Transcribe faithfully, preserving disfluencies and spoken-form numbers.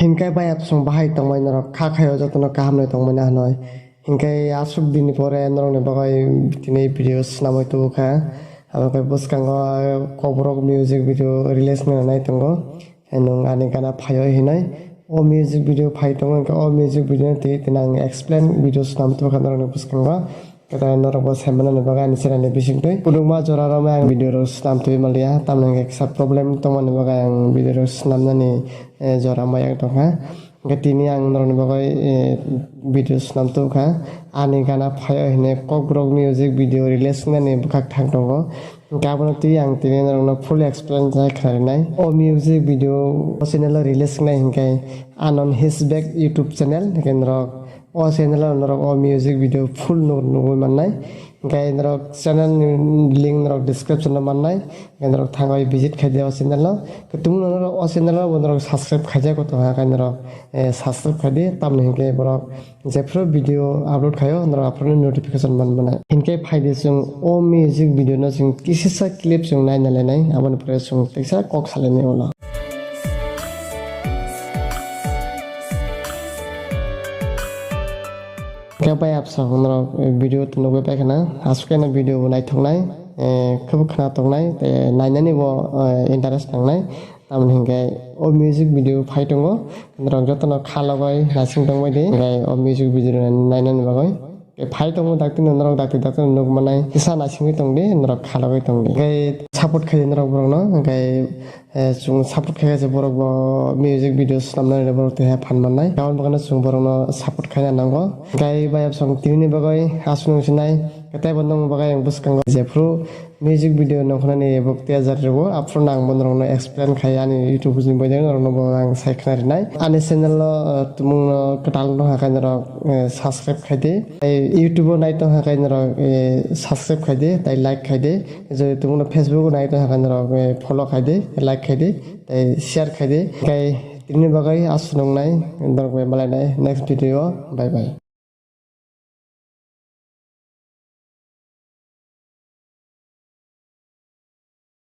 Hinkhe bai absong bahai tongmai norok kha khaio jotono kaham nai tongmani hanoi. Hinkhe aswk dini pore norokni bagwi tini video swnamwi tubu kha. Abo khe bwskango kokborok music video release wngna nai tongo. Nwng ani gana phaio hinoi. O music video phai tongo hinkhe o music video no twi tini ang explain video swnam tubu kha norokni bwskango. Kwtal norokbo saimanani bagwi ani channel ni bisingtwi kwbangma jora romwi ang video rok swnam twi manliya, tamni hwnkhe kisa problem tongmani bagwi ang video rok swnamnani, eh, jora maya wng tongkha. Hwnkhe tini ang norokni bagwi, eh, video swnam tubukha. Ani gana phaio hinwi Kokborok music video release wngnani bwkhak thang tongo. Hwnkhe abono twi ang tini norokno full explain khai khnarinai. O music video o channel o release wngnai hinkhe Anon His Bag YouTube channel, hinkhe norok o channel o norok o music video full nuk-, nugwi mannai. Hinkhe norok channel ni link norok description o mannai. Hinkhe norok thangwi visit khai di o channel o. Kwtwmung norok o channel o bo norok subscribe khaijak tongkha, haikhe norok, eh, subscribe khai di. Tamni hinkhe borok jephru video upload khaio, norok aphuru notification man mannai. Hinkhe phai di chwng o music video no chwng kisisa clip chwng naina lainai, aboni pore chwng teisa kok salainai ulo. Khe bai absong norok video nugwi paikha na, aswk khe no video bo naithoknai, eh, khe bo khna toknai, tei nainani bo, eh, interest nangnai. Tamoni hinkhe o music video phai tongo, norok jotono kha logoi naising tongbai di, hinkhe o music video nainani bagwi. Phai tongo dakti no norok dakti dakti no nuk manai, kisa naisingwi tong di, norok kha logoi tong di. Hinkhe support khai di norok borokno, hinkhe, eh, chwng support khai khe borok bo music video swnamnani borok tei phan mannai. Aboni bagwi no chwng borokno support khaina nango. Hinkhe bai absong tini ni bagwi aswk nung sinai, tei bo nung bagwi ang bwskango jephru music video nongkhornani ebo teaser rwo, aphuru ang bo norokno explain khai ani YouTube ni baideno norokno bo ang sai khna rinai. Ani channel o, eh, tumung no kwtal no hakai norok, eh, subscribe khai di. Tei YouTube o nai tong hakai norok, eh, subscribe khai di, tei like khai di. Jodi tumung no Facebook o nai tong hakai norok, eh, follow khai di, like khai di, tei share khai di. Hinkhe tini bagwi aswk nung nai, norok bai malai nai next video o. Bye bye.